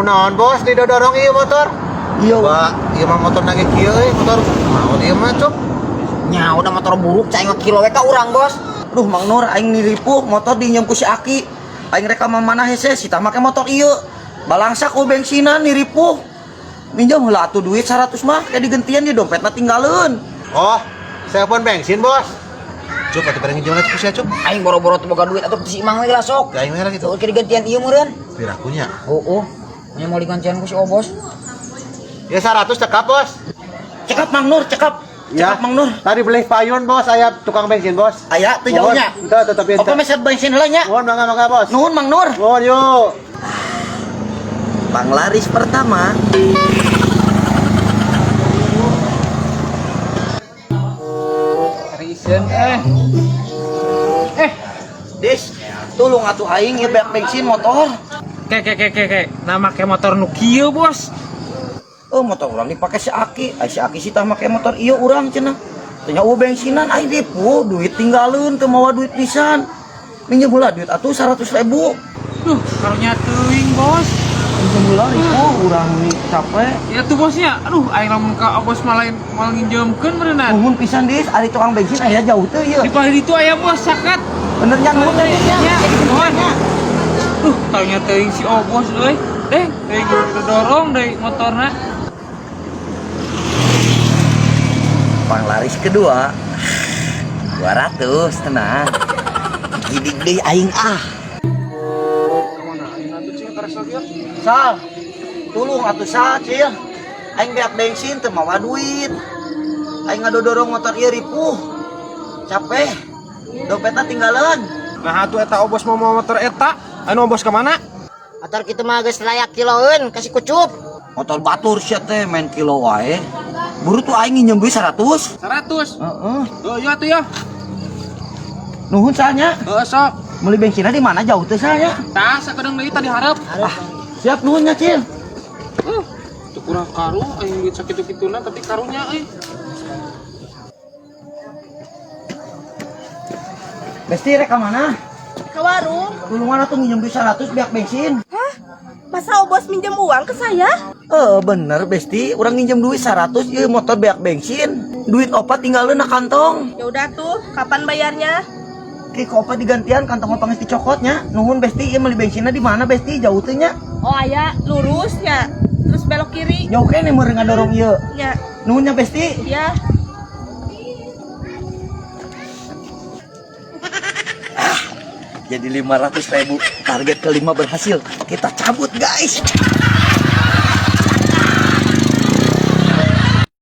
Kunaon bos didodorong ieu motor? Iya. Wah, ieu mah motor nage kieu euy, motor maot ieu mah cuk. Nya udah motor buruk cai kilo we ka urang bos. Duh Mang Nur aing niripuh motor diinjem ku si Aki. Aing rek ka mana hese si tah make motor ieu. Balangsak ku bensinan niripuh. Minjem heula atuh duit 100 mah kayak digentian di dompetna tinggaleun. Oh, telepon bensin bos. Cuk, atuh bareng nginjem ku sia cuk. Aing boro-boro teu boga duit atuh si Imang we lah sok. Aing merah gitu. Tuh ke digantian ieu meureun. Pirakunya. Oh. Nya mau digantian ku si Obos. Ya 100 cekap bos. Cekap Mang Nur, cekap. Ya. Cekap Mang Nur. Tadi beli payun bos, aya tukang bensin bos. Aya teu jauhnya. Teu, teu tapi Apa meser bensin heula nya? Nuhun mangga mangga bos. Nuhun Mang Nur. Nuhun yuk. Panglaris pertama. Risen eh. Eh, Dis, tulung atuh aing ieu beak bensin motor. ke ke ke ke ke. Nah make motor nu kieu, Bos. Oh, motor urang dipake si Aki. Ai si Aki sih tah make motor ieu urang cenah. Tanya eueuh bensinan aing ripuh, duit tinggaleun teu mawa duit pisan. Minjem heula duit atuh 100.000. Duh, karunya teuing, Bos. Minjem heula ripuh urang nih capek. Ya tuh bosnya. Aduh, aing lamun ka bos malah malah nginjemkeun meureunnan. Nuhun pisan Dis, ari tukang bensin aya jauh teu ieu. Di palih ditu aya bos sakat. Bener nya nuhun teh nya. Ya, nuhun. Duh, karunya teuing si Obos euy. Deh, teuing dorong deui motorna. Panglaris kedua 200 tenang. Gidig deui aing ah. Sal, tulung atuh sal cil. Aing beak bensin teu mawa duit. Aing ngadodorong motor ieu ripuh. Capek. Dompetna tinggaleun. Nah atuh eta Obos mau motor eta, anu Obos ka mana? Motor kitu mah geus layak kiloeun kasih kucup. Motor batur sia teh main kilo wae. Buru tuh aing nginjem duit 100. 100. Heeh. Oh, iya tuh ya. Nuhun salnya. Heeh, sok. Meuli bensinna di mana jauh teh salnya? Tah, sakedeung deui tadi hareup. Ah, siap nuhun nya cil. Teu kurang karu aing duit sakitu-kituna tapi karunya euy. Besti rek ka mana? Ke warung. Tulungan atuh nginjem duit 100 beak bensin. Hah? Masa Obos minjem uang ke saya? Bener Besti, urang nginjem duit 100 ieu motor beak bensin. Duit opat tinggaleun na kantong. Ya udah tuh, kapan bayarnya? Ki ku opat digantian kantong opat geus dicokotnya. Nuhun Besti, ieu meuli bensinna di mana Besti? Jauh teh nya. Oh aya, lurusnya. Terus belok kiri. Jauh keneh meureun ngadorong ieu. Ya, Nuhun nya Besti. ya. Jadi 500.000, target kelima berhasil. Kita cabut guys.